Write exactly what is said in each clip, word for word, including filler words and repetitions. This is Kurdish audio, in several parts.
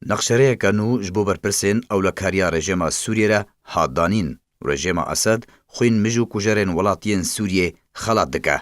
Nexşereyeke nû ji bo berpirsên ewlekariya rejêma Sûriyê re hat danîn û rejêma Esed xwîn mij û kujerên welatiyên Sûriyê xelat dike.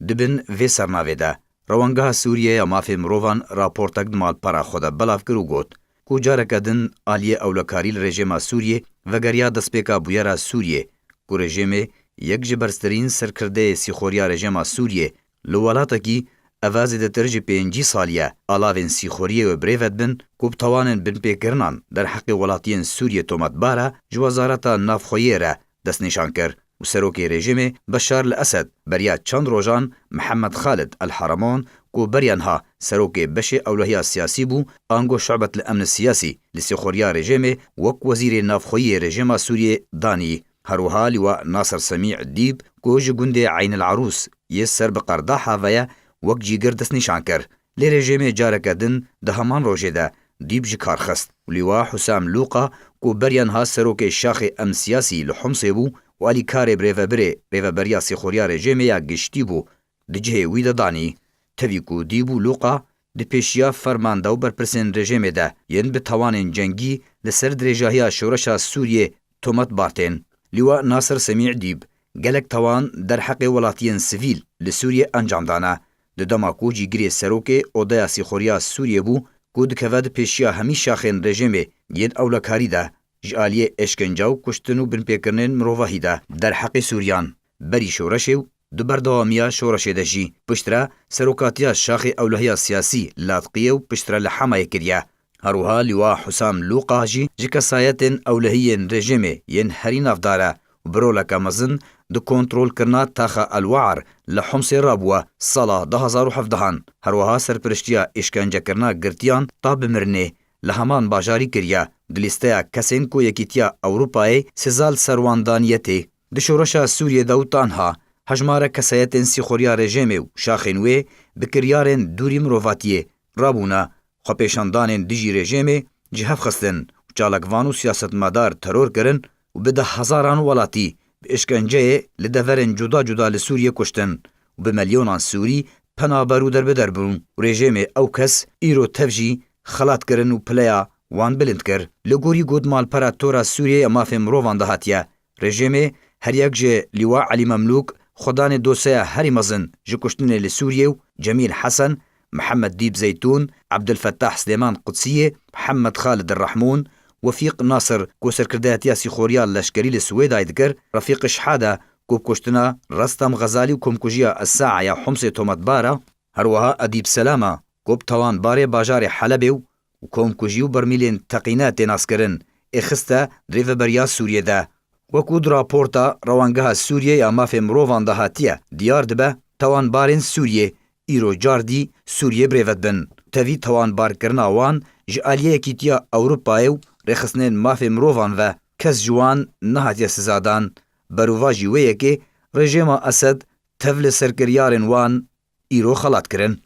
Di bin vê sernavê de, Rewengeha Sûriyê ya Mafê Mirovan raportek di malpera xwe de belav kir û got ku careke din aliyê ewlekarî li rejêma Sûriyê vegeriya destpêka bûyera Sûriyê, ku rejêmê yek ji berztirîn serkirdeyê sîxoriya rejêma Sûriyê li welatekî eva zêdetir ji pêncî salî ye alavên sîxoriyê wê birêve dibin ku bi tawanên binpêkirinan derheqê welatiyên Sûriyê tometbar e, ji Wezareta Navxweyê re destnîşan kir û serokê rejîmê Beşar li Esed beriya çend rojan Mihemed Xalid El Haramon ku beriya niha serokê beşê ewlehiya siyasî bû, ango şubet li emni siyasî li sêxoriya rejîmê wek wezîrê navxweyî yê rejîma Sûriyê danî. Her wiha Lîwa Nasir Semî Dîb ku ji gundê Eyn El Arûs yê ser bi Qerdaha ve ye wek cîgir destnîşan kir. Lê rejîmê careke din di heman rojê de Dîb ji kar xist û Lîwa Husam Lûqa ku beriya niha serokê şaxê Em Siyasî li Homsê bû û alîkarê birêvebirê rêveberiya sîxoriya rejîmê ya giştî bû, di cihê wî de danî. Tevî ku Dîb û Lûqa di pêşiya fermanda û berpirsên rejîmê de yên bi tawanên cengî li ser dirêjahiya şoreşa Sûriyê tometbar tên. Lîwa Nasir Semî Dîb gelek tawan derheqê welatiyên sivîl li Sûriyê encam dane. Di dema ku cîgirê serokê Odeya Sîxoriya Sûriyê bû ku dikeve di pêşiya hemî şaxên rejîmê yên ewlekarî de, ji aliyê êşkence û kuştin û binpêkirinên mirovahî de derheqê Sûriyan berî şoreşê û di berdewamiya şoreşê de jî piştre serokatiya şaxê ewlehiya siyasî li Ladqiyê û piştre li Hemayê kiriye. Her wiha Lîwa Husam Lûqa jî ji kesayetên ewlehiyên rejîmê yên herî navdar e û bi roleke mezin di kontrolkirina taxa El Waar li Homsê rabûye sala du hazar û hevdehan. Her wiha serpiriştiya îşkencekirina girtiyan ta bi mirinê li heman bajarî kiriye, di lîsteya kesên ku Yekîtiya Ewropayê siza li ser wan daniye tê. Di şoreşa Sûriyê de û tanha hejmara kesayetên sîxoriya rejîmê û şaxên wê bi kiryarên dûrî mirovatiyê rabûne, xwepêşandanên dijî rejîmê ji hev xistin û çalakvan û siyasetmedar teror kirin û bi deh hezaran welatî bi îşkenceyê li deverên cuda cuda li Sûriyê kuştin û bi milyonan Sûrî penaber û derbider bûn û rejîmê ew kes îro tev jî xelat kirin û pileya wan bilind kir. Li gorî ku di malpera Tora Sûriyê ya Mafê Mirovan de hatiye, rejîmê her yek ji Lîwa Elî Memlûk xwedanê doseya herî mezin ji kuştinê li Sûriyê û Cemîl Hesen, Mihemed Dîb Zeytûn, Ebdulfetah Silêman Qudsiyê, Mihemed Xalid Rehmûn, Wefîq Nasir ku serkirdeyetiya sîxoriya leşkerî li Swêdayê dikir, Refîq Şehade ku bi kuştina Restem Xezalî û komkujiya Esa'a ya Homsê tometbar e, her wiha Edîb Selama ku bi tawanbarê bajarê Helebê û û komkujî û bermîlên teqîne tê naskirin, ê xiste di rêveberiya Sûriyê de. Wekû di raporta Rewengeha Sûriyê ya Mafê Mirovan de hatiye diyar dibe, tawanbarên Sûriyê îro cardî Sûriyê birêve dibin. Tevî tawanbarkirina wan ji aliyê Yekîtiya Ewropayê û rêxistinên mafê mirovan ve kes ji wan nehatiye sizadan. Berovajî wê yekê rejêma Esed tev li serkiryarên wan îro xelat kirin.